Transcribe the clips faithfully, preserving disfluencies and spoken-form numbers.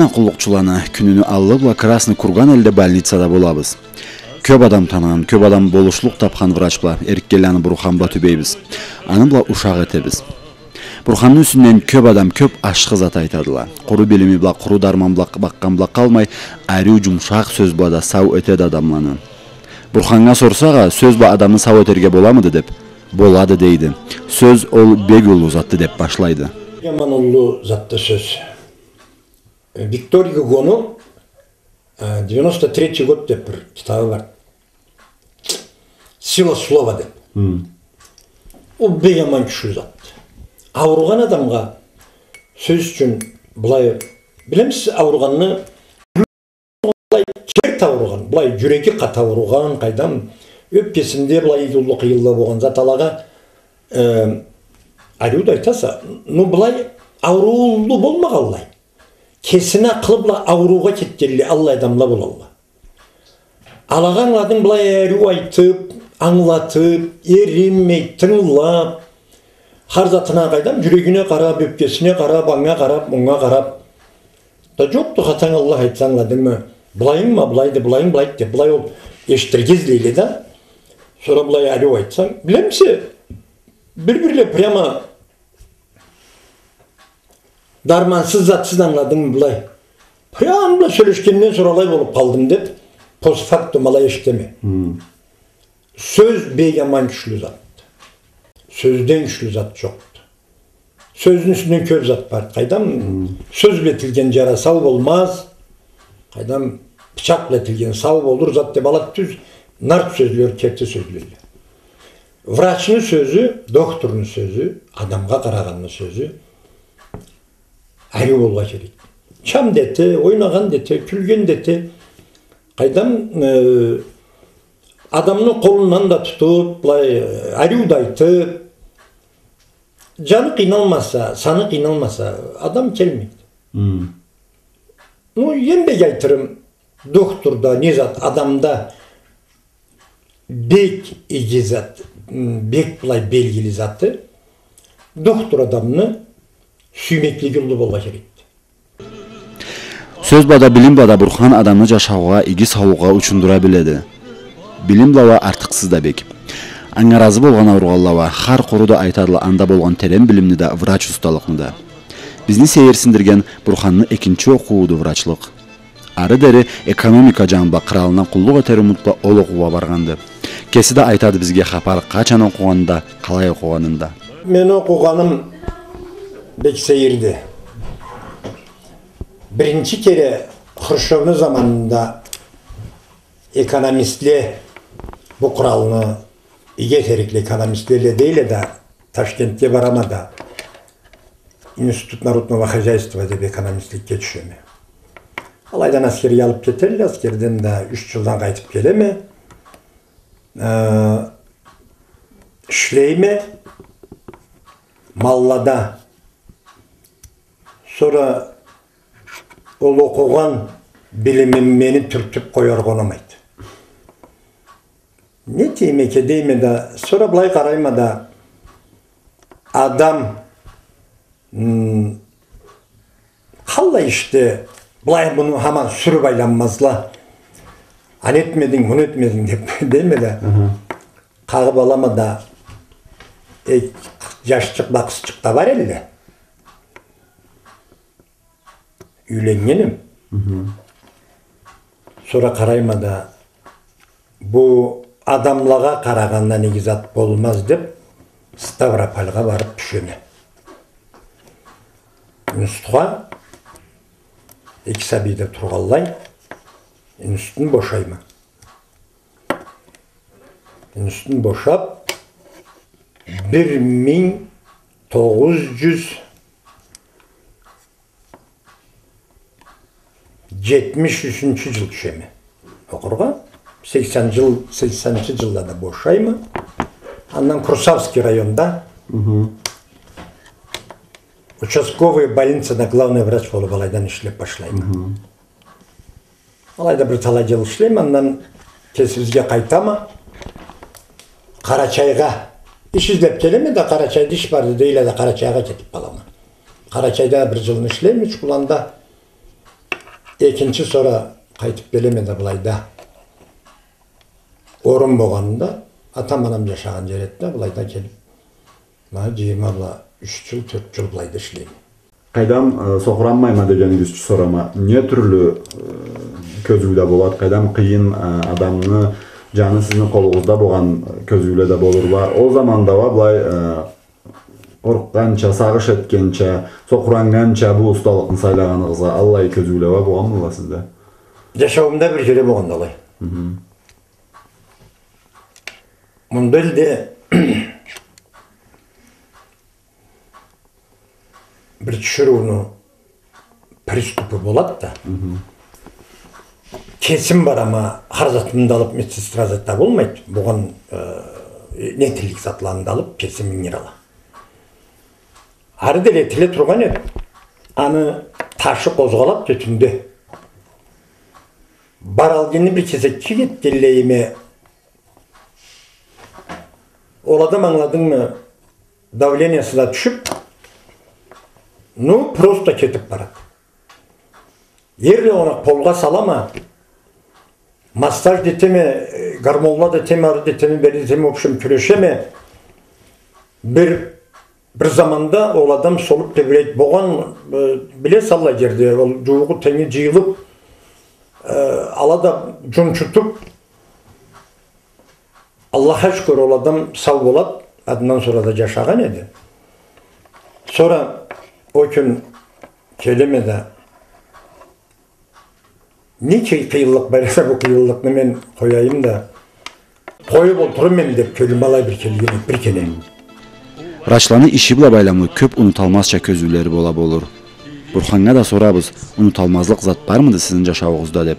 Къуллукъчуланы кюнюню аллы бла Красный Курган элде больницада болабыз. Кёп адам таныгъан, кёп адам болушлукъ тапхан врач бла, эриккенлени Бурхан бла тюбейбиз. Аны бла ушакъ этебиз. Бурханны юсюнден кёп адам кёп ашхы зат айтадыла. Къуру билими бла, къуру дарман бла бакъгъан бла къалмай, ариу жумушакъ сёз бла да сау этеди адамланы. Бурханнга сорсакъ а, сёз бла адамны сау этерге боламыды деп, болады дейди. Сёз ол бек уллу затды деп башлайды. Аман уллу затды сёз. Э, Виктор Гюгону, э, девяносто третий год деп бир китабы бар. «Сила слова» деп. Ол бек аман кючлю зат. Ауругъан адамгъа, сёз ючюн, былай, билемисиз, ауругъанны, былай керти ауругъан, былай жюреги къаты ауругъан, къайдам, ёпкесинде былай уллу къыйынла болгъан зат алагъа, э, ариу да айтаса, ну, былай ауруулу болмагъанлай. Кесини акъылы бла ауруугъа кетгенли аллай адамла болалла. Алагъа ангыладынг былай ариу айтып, ангылатып, эринмей, тынгылап, хар затына, къайдам, жюрегине къарап, ёпкесине къарап, анга къарап, мунга къарап. Да жокъду хатанг, Аллах айтса, ангыладынгмы? Былайынгма, былайды, былайынг, былайды деп, былай ол эшитирге излейле да. Сора былай ариу айтсанг, билемисе, бир-бирле прямо дармансыз, затсыз, ангыладынгмы, былай. Прямо бла сёлешгенден сора алай болуп къалдым деп, постфактум алай эшитеме. Сёз бек аман кючлю зат. Сёзден кючлю зат жокъду. Сёзню юсюнден кёп зат бар. Къайдам, сёз бла этилген жара сау болмаз. Къайдам, бычакъ бла этилген сау болур, зат деп алады тюз, нарт сёзле, керти сёзле. Врачны сёзю, дохтурну сёзю, адамгъа къарагъанны сёзю ариу болургъа керек. Чам да эте, ойнагъан да эте, кюлген да эте. Къайдам, э, адамны къолундан да тутуп, былай, э, ариу да айтып, жаны къыйналмаса, саны къыйналмаса, адам келмейди. Ну, эм бек айтырым, дохтурда, не зат, адамда бек иги зат, м, бек былай белгили заты, дохтур адамны сюймеклиги уллу болургъа керекди. Сёз бла да, билим бла да Бурхан адамны жашаугъа, иги саулукъгъа учундура биледи. Билим бла уа артыкъсыз да бек. Анга разы болгъан ауругъанла уа хар къуру да айтадыла анда болгъан терен билимни да, врач усталыкъны да. Бизни сейирсиндирген Бурханны экинчи окъууду врачлыкъ. Ары дери экономика жаны бла къралына къуллукъ этер умут бла ол окъуугъа баргъанды. Кеси да айтады бизге хапар къачан окъугъанын да, къалай окъугъанын да. Мени окъугъаным бек сейирди. Биринчи кере Хрущёвну заманында экономистле бу къралны иги этерикли экономистле дейле да, Ташкентге барама да, Институт народного хозяйства деп экономистликге тюшеме. Алайдан аскерге алып кетелле, аскерден да юч жылдан къайтып келеме. Э, ишлейме маллада. Сора ол окъугъан билимим мени тюртюп къояргъа унамайды. Не дейме экен дейме да, сора былай къарайма да, адам, м, къаллай ишде былай муну хаман сюрюп айланмазла. Аны этмединг, муну этмединг деп дейме да. Къагъып алама да, э, жашчыкъ бла къызчыкъ да бар элле. Юйленнгеним. Сора къарайма да, бу адамлагъа къарагъандан иги зат болмаз деп, Ставропольгъа барып тюшеме. Институтха, эки сабий да тургъанлай, институтну бошайма. Институтну бошап, бир минг тогъуз жюз жетмиш ючюнчю жыл тюшеме окъургъа. Сексен жыл, сексенинчи жыллада бошайма. Андан Курсавский районда участковый больницада главный врач болуп алайдан ишлеп башлайма. Алайда бир талай жыл ишлейме, андан кесибизге къайтама. Къарачайгъа иш излеп келеме да, Къарачайда иш барды дейле да, Къарачайгъа кетип къалама. Къарачайда бир жылны ишлейме, Учкуланда. Экинчи сора къайтып келеме да былайда. Орун болгъанында, атам-анам джашагъан джер эди да, былайда келип, ма, джыйырма бла юч джыл, тёрт джыл былайда ишлейме. Къайдам, э, сокъуранмайма дегенигизча сорама, не тюрлю, э, кёзюуле болады? Къайдам, къыйын, э, адамны джаны сизни къолугъузда болгъан кёзюуле да болурла. Ол заманда уа былай, э, къоркъгъанча, сагъыш этгенча, сокъураннганча бу усталыкъны сайлагъаныгъызгъа аллай кёзюуле уа болгъанмыла сизде? Джашауумда бир кере болгъанды алай. Мгм. Мында элде бир тиширыуну приступу болады да. Мгм. Кесим барама, хар затымы да алып, медсестра зат да болмайды. Болгъан, э, не этерлик затланы да алып, кесим ингир ала. Ары дери этиле тургъан эди. Аны ташы къозгъалады тётюнде. Баралгъанны бир кесекчик этгенлейиме, ол адам, ангыладынгмы, давлениясы да тюшюп, ну, просто кетип барады. Эрлай огъуна къолгъа салама, массаж да этеме, э, гормонла да этеме, ары да этеме, бери да этеме, в общем, кюрешеме. Бир, бир заманда ол адам солуп тебрейди. Болгъан, э, билесе, аллай джерде, ол джууугъу, тенги джыйылып, э, ала да джунчутуп, Аллахха шукур, ол адам сау болады, андан сора да джашагъан эди. Сора ол кюн келеме да, не къый-, къыйынлыкъ бар эсе, бу къыйынлыкъны мен къояйым да, къоюп олтурурма деп, кёлюме алай бир келген эди, бир кере. Врачланы иши бла байламлы кёп унуталмазча кёзюулери бола болур. Бурханнга да сорабыз, унуталмазлыкъ зат бармыды сизни джашауугъузда деп.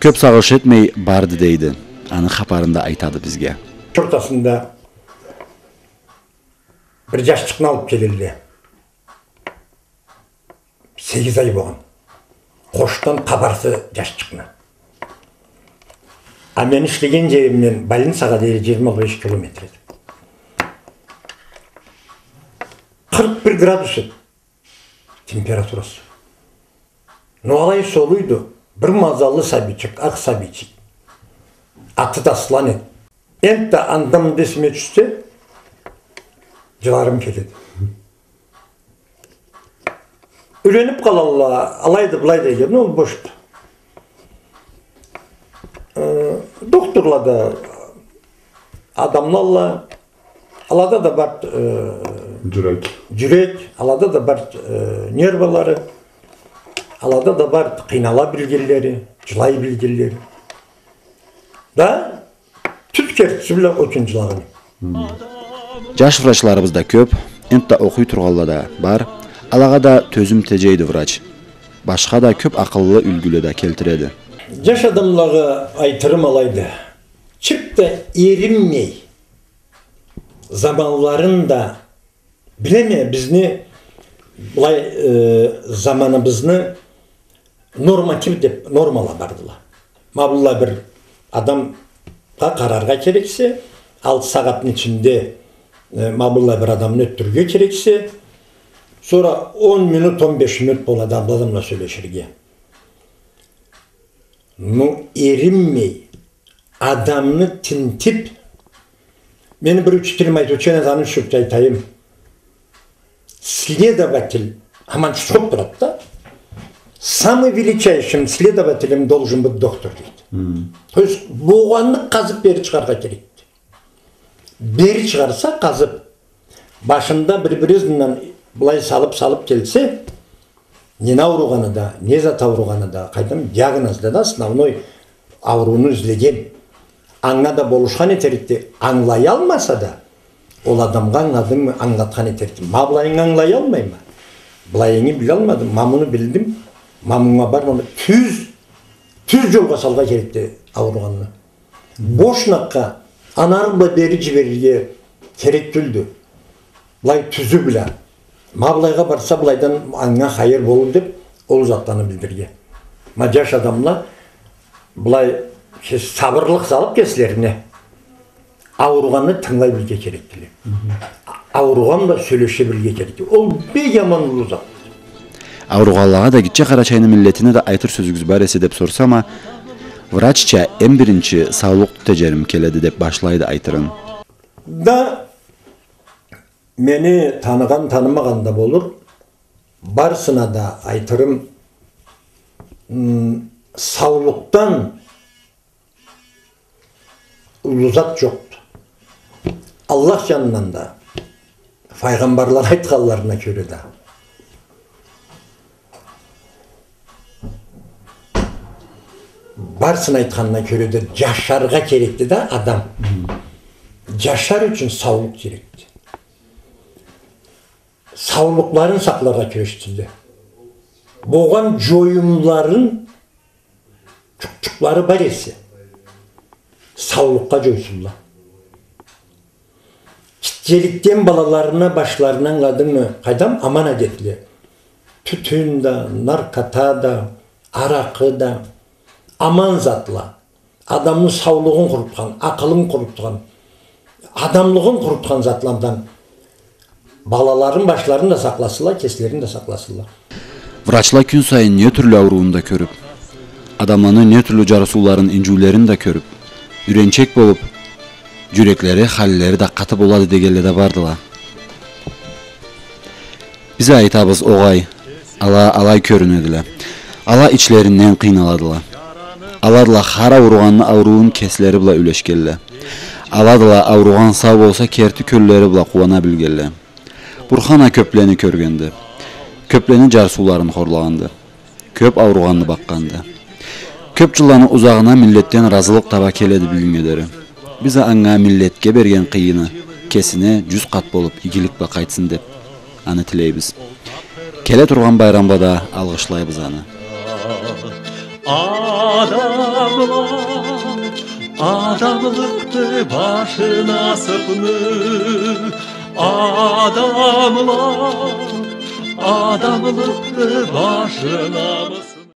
Кёп сагъыш этмей, барды дейди. Аны хапарын да айтады бизге. Ортасында бир джашчыкъны алып келелле. Сегиз ай болгъан. Къошдан къабарсы джашчыкъны. А мен ишлеген джеримден больницагъа дери джыйырма беш километр эди. Къыркъ бир градус эди температурасы. Но алай солуйду. Бир мазаллы сабийчик, акъ сабийчик. Аты да Аслан эди. Энтда анда-мында эсиме тюшсе, джыларым келеди. Юйленип къалалла, алайды, былайды, ну, ол бошду. Э, дохтурла да адамлалла, алада да бар, э, джюрек. Джюрек, алада да бар, э, нервалары, алада да бар, къыйнала билгенлери, джылай билгенлери. Да, тюз кертиси бла ол кюн джылагъан. Джаш врачларыбыз да кёп, энтда окъуй тургъанла да бар. Алагъа да тёзюм теджейди врач. Башха да кёп акъыллы юлгюле да келтиреди. Джаш адамлагъа айтырым алайды. Чырт да эринмей, заманларын да Билеме, бизни былай, э, заманыбызны норматив деп нормала бардыла. Ма быллай бир адамгъа къараргъа керексе, алты сагъатны ичинде, э, ма быллай бир адамны ётдюрюрге керексе, сора он минут, он беш минут болады адамла сёлеширге. Ну, эринмей, адамны тинтип, мени бир учителим айтыучу эди, аны ючюн айтайым. Следователь аман чучхуп турады да. Самый величайшим следователем должен быть доктор, дейди. Мм. То есть, болгъанны къазып бери чыгъаргъа керекди. Бери чыгъарса, къазып, башында бир-бир ызындан былай салып-салып келсе, нени ауругъаны да, не зат ауругъаны да, къайдам, диагноз да, да, основной аурууну излеген. Анга да болушхан этерикди, ангылаялмаса да, ол адамгъа ангыладынгмы, ангылатхан этерикди. Ма былайынгы ангылаялмайма, былайынгы билалмадым, ма муну билдим, ма мунга барма, тюз, тюз джолгъа салыргъа керекди ауругъанны. Бошнакъгъа, аны ары бла бери джиберирге керек тюлдю. Былай тюзю бла. Ма былайгъа барса, былайдан анга хайыр болур деп, ол затланы билдирирге. Ма джаш адамла былай ке-, сабырлыкъ салып кеслерине, ауругъанны тынгылай билирге керекдиле. Мгм. А-, ауругъан бла сёлеше билирге керекди. Ол бек аман уллу зат. Ауругъанлагъа да, Гитче Къарачайны миллетине да айтыр сёзюгюз бар эсе деп сорсам а, врачча эм биринчи саулукъ тюте джерим келеди деп башлайды айтырын. Да мени таныгъан, танымагъан да болур, барысына да айтырым, м, саулукъдан уллу зат джокъду. Аллах джанындан да, файгъамбарланы айтханларына кёре да. Барысыны айтханына кёре да, джашаргъа керекди да адам. Джашар ючюн саулукъ керекди. Саулукъларын сакъларгъа кюрешсинле. Болгъан джоюмларын, джукъ-джукълары бар эсе, саулукъгъа джойсунла. Гитчеликден балаларына башларына, ангыладынгмы, къайдам, аман адетле. Тютюн да, наркота да, аракъы да, аман затла. Адамны саулугъун къурутхан, акъылын къурутхан, адамлыгъын къурутхан затладан балаларын, башларын да сакъласынла, кеслерин да сакъласынла. Врачла кюн сайын не тюрлю аурууну да кёрюп, адамланы не тюрлю джарсыуларын, инджиулерин да кёрюп, юренчек болуп, джюреклери, халлери да къаты болады дегенле да бардыла. Биз а айтабыз, огъай, ала алай кёрюнедиле. Ала ичлеринден къыйналадыла. Аладыла хар ауругъанны ауруун кеслери бла юлешгенле. Аладыла ауругъан сау болса, керти кёллери бла къууана билгенле. Бурхан а кёплени кёргенди. Кёплени джарсыуларын хорлагъанды. Кёп ауругъанны бакъгъанды. Кёп джылланы узагъына миллетден разылыкъ таба келеди бюгюннге дери. Биз а анга, миллетге берген къыйыны кесине джюз къат болуп, игилик бла къайтсын деп, аны тилейбиз. Келе тургъан байрамда да алгъышлайбыз аны. Адамла, адамлыкъды башына сыпны, адамла, адамлыкъды башына